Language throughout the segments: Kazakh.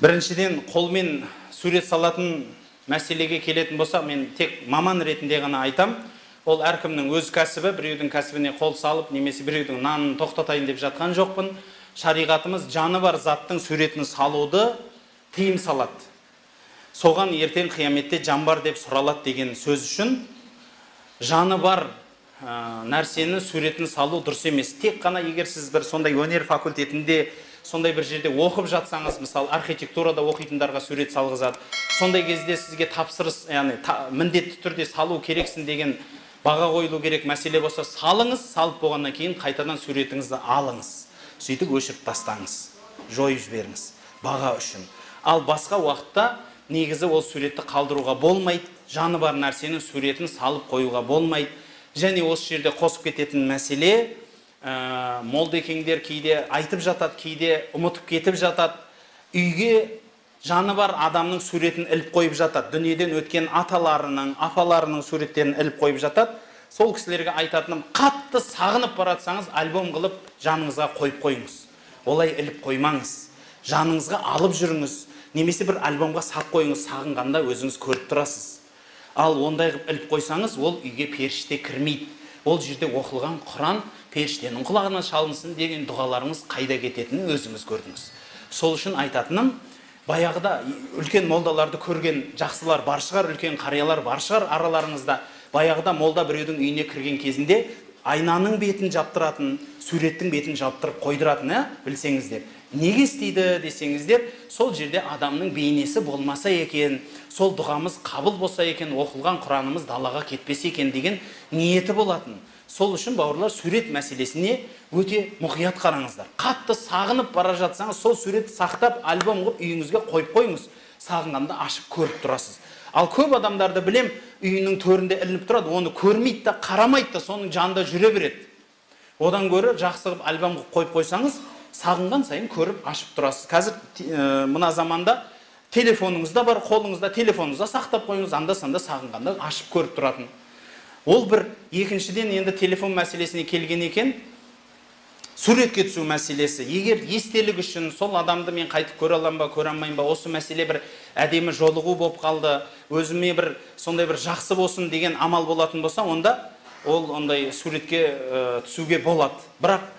Біріншіден, қолмен сурет салатын мәселеге келетін болса, мен тек маман ретінде ғана айтам. Ол әркімнің өз кәсібі, біреудің кәсібіне қол салып, немесе біреудің нанын тоқтатайын деп жатқан жоқпын. Шариғатымыз жаны бар заттың суретін салуды тыйым салады. Соған ертең қияметте жан бар деп сұралады деген сөз үшін жаны бар нәрсені суретін салу дұрыс емес. Тек қана егер сіз бір сондай өнер факультетінде, сондай бір жерде оқып жатсаңыз, мысалы архитектурада оқитындарға сурет салғызады. Сондай кезде сізге тапсырыс, яғни міндетті түрде салу керексің деген баға қойылу керек мәселе болса, салыңыз, салып болғаннан кейін қайтадан суретіңізді алыңыз. Сөйтіп өшіріп тастаңыз, жойып жіберіңіз баға үшін. Ал басқа уақытта негізі ол суретті қалдыруға болмайды, жаны бар нәрсенің суретін салып қоюға болмайды. Және осы жерде қосып кететін мәселе, молдекеңдер кейде айтып жатады, кейде ұмытып кетіп жатады. Үйге жаны бар адамның суретін іліп қойып жатады. Дүниеден өткен аталарының, апаларының суреттерін іліп қойып жатады. Сол кісілерге айтатыным, қатты сағынып баратсаңыз, альбом қылып жаныңызға қойып қойыңыз. Олай іліп қоймаңыз. Жаныңызға алып жүріңіз. Немесе бір альбомға сап қойыңыз, сағынғанда өзіңіз көріп тұрасыз. Ал ондай қылып іліп қойсаңыз, ол үйге періште кірмейді. Ол жерде оқылған Құран періштенің құлағына шалынсын деген дұғаларыңыз қайда кететінін өзіңіз көрдіңіз. Сол үшін айтатыным, баяғыда үлкен молдаларды көрген жақсылар бар шығар, үлкен қариялар бар шығар араларыңызда. Баяғыда молда біреудің үйіне кірген кезінде айнаның бетін жаптыратын, суреттің бетін жаптырып қойдыратын, білсеңіздер. Неге істейді десеңіздер, сол жерде адамның бейнесі болмаса екен, сол дұғамыз қабыл болса екен, оқылған Құранымыз далаға кетпесе екен деген ниеті болатын. Сол үшін, бауырлар, сурет мәселесіне өте мұқият қараңыздар. Қатты сағынып бара жатсаңыз, сол суретті сақтап, альбом қылып үйіңізге қойып қойыңыз. Сағынғанда ашып көріп тұрасыз. Ал көп адамдарды білем, үйінің төрінде ілініп тұрады, оны көрмейді да, қарамайды да, соның жанында жүре береді. Одан гөрі жақсы қылып альбом қылып қойып қойсаңыз, сағынған сайын көріп ашып тұрасыз. Қазір мына заманда телефоныңызда бар, қолыңызда телефоныңызда сақтап қойыңыз, анда-санда сағынғанда ашып көріп тұратын. Ол бір. Екіншіден, енді телефон мәселесіне келген екен, суретке түсу мәселесі. Егер естелік үшін сол адамды мен қайтып көре аламын ба, көре алмаймын ба, осы мәселе бір әдемі жолығу болып қалды, өзіме бір сондай бір жақсы болсын деген амал болатын болса, онда ол ондай суретке түсуге болады. Бірақ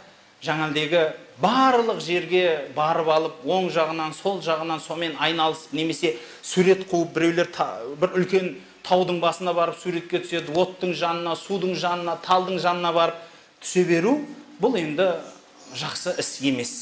жаңағыдегі барлық жерге барып алып, оң жағынан, сол жағынан сонымен айналысып, немесе сурет қуып, біреулер бір үлкен таудың басына барып суретке түседі, оттың жанына, судың жанына, талдың жанына барып түсе беру, бұл енді жақсы іс емес.